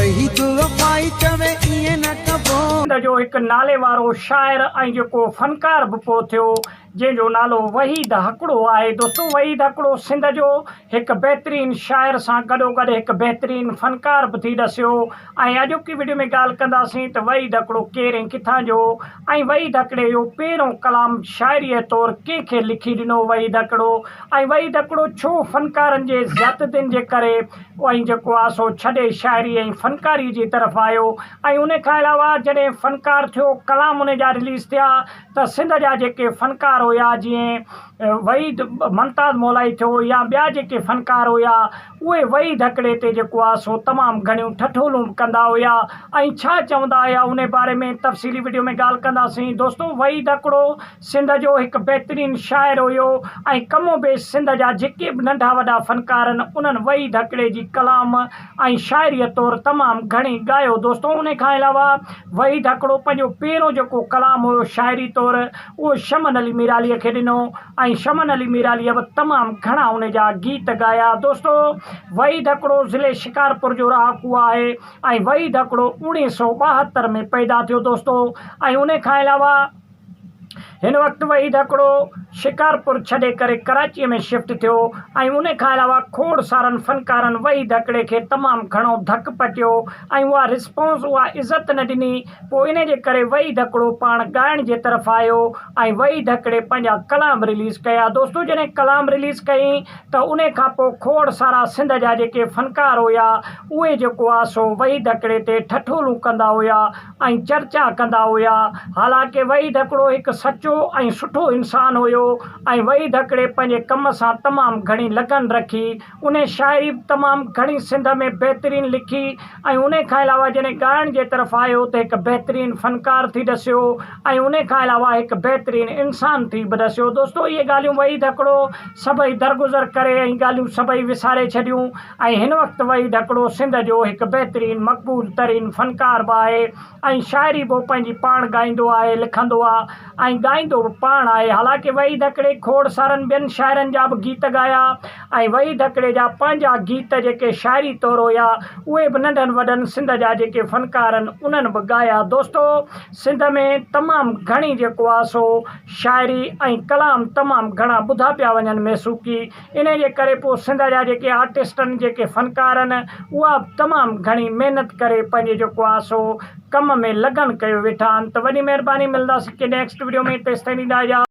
وحيد وفائي چوي ائين نه ڪبو. سنڌ جو هڪ نالي وارو شاعر ۽ جيڪو فنڪار به پوء ٿيو جنهن جو نالو وحيد هڪڙو آهي دوستو وحيد هڪڙو سنڌ جو هڪ بهترين شاعر سان گڏوگڏ هڪ بهترين فنڪار به ٿي ڏسيو ۽ اڄوڪي وڊيو ۾ ڳالهه ڪنداسين ته وحيد هڪڙو ڪير ۽ ڪٿان جو ۽ وحيد هڪڙي جو پهريون ڪلام شاعريء طور ڪنهن کي لکي ڏنو وحيد هڪڙو ۽ وحيد هڪڙو ڇو فنڪارن جي زيادتين جي ڪري ۽ جيڪو آ سو ڇڏي شاعري ۽ فنڪاري جي طرف آيو ۽ ان کان علاوه جڏهن فنڪار ٿيو ڪلام ان جا رليز ٿيا ته سنڌ جا جيڪي فنڪار هيا جيئن وحيد ممتاز مولائي ٿيو يا ٻيا جيڪي فنڪار هيا اهي وحيد هڪڙي تي جيڪو آ سو تمام گهڻيون ٺٺولون به ڪندا هيا ۽ ڇا چوندا هيا ان باري ۾ تفصيلي وڊيو ۾ ڳالهه ڪنداسين دوستو وحيد هڪڙو سنڌ جو هڪ بهترين شاعر هيو ۽ ڪم و بيش سنڌ جا جيڪي به ننڍا وڏا فنڪار آهن انهن وحيد هڪڙي جي ڪلام ۽ شاعريء طور تمام گهڻي ڳايو دوستو انهي کان علاوه وحيد هڪڙو پنهنجو پهريون جيڪو ڪلام هيو شاعري طور اهو شمن علي ميراليء کي ڏنو ۽ شمن علي ميراليء به تمام گهڻا ان جا گيت ڳايا دوستو وحيد هڪڙو ضلعي شڪارپور جو رهاڪو آهي ۽ وحيد هڪڙو اوڻيهه سو 72 ۾ پيدا ٿيو دوستو ۽ انهي کان علاوه هن وقت وحيد هڪڙو شڪارپور ڇڏي ڪري ڪراچيء ۾ شفٽ ٿيو ۽ ان کان علاوه کوڙ سارن فنڪارن وحيد هڪڙي کي تمام گهڻو ڌڪ پٽيو ۽ اها رسپانس اها عزت نه ڏني پوء ان جي ڪري وحيد هڪڙو پاڻ ڳائڻ جي طرف آيو ۽ وحيد هڪڙي پنهنجا ڪلام رليز ڪيا دوستو جڏهن ڪلام رليز ڪيائين ته ان کان پوء کوڙ سارا سنڌ جا جيڪي فنڪار هيا اهي جيڪو آ سو وحيد هڪڙي تي ٺٺولون ڪندا هيا ۽ چرچا ڪندا هيا. حالانڪه وحيد هڪڙو هڪ سچو ۽ سٺو انسان هيو ۽ وحيد هڪڙي پنهنجي ڪم سان تمام گهڻي لگن رکي. انهي شاعري به تمام گهڻي سنڌ ۾ بهترين لکي ۽ انهي کان علاوه جڏهن ڳائڻ جي طرف آيو ته هڪ بهترين فنڪار ٿي ڏسيو ۽ انهي کان علاوه هڪ بهترين انسان ٿي به ڏسيو. دوستو اهي ڳالهيون وحيد هڪڙو سڀئي درگذر ڪري ۽ ڳالهيون سڀئي وساري ڇڏيون. ۽ هن وقت وحيد هڪڙو سنڌ جو هڪ بهترين مقبول ترين فنڪار به آهي ۽ شاعري به پنهنجي پاڻ ڳائيندو آهي لکندو آ ۽ ڳائيندو به پاڻ آهي حالانڪه وحيد هڪڙي کوڙ سارن ٻين شاعرن جا به گيت ڳايا ۽ وحيد هڪڙي جا پنهنجا گيت جيڪي شاعري طور هيا اهي به ننڍن وڏن سنڌ جا جيڪي فنڪار آهن انهن به ڳايا دوستو سنڌ ۾ تمام گهڻي جيڪو آ سو شاعري ۽ ڪلام تمام گهڻا ٻڌا پيا وڃن ميسوڪي انهي جي ڪري پوء سنڌ جا جيڪي آرٽسٽ آهن جيڪي فنڪار آهن اها به تمام گهڻي محنت ڪري پنهنجي جيڪو آهي سو ڪم ۾ لگن ڪيو ويٺا آهن ته وڏي مهرباني ملنداسين ڪنهن نيڪسٽ وڊيو ۾ تيستائين ڏيندا اجازت.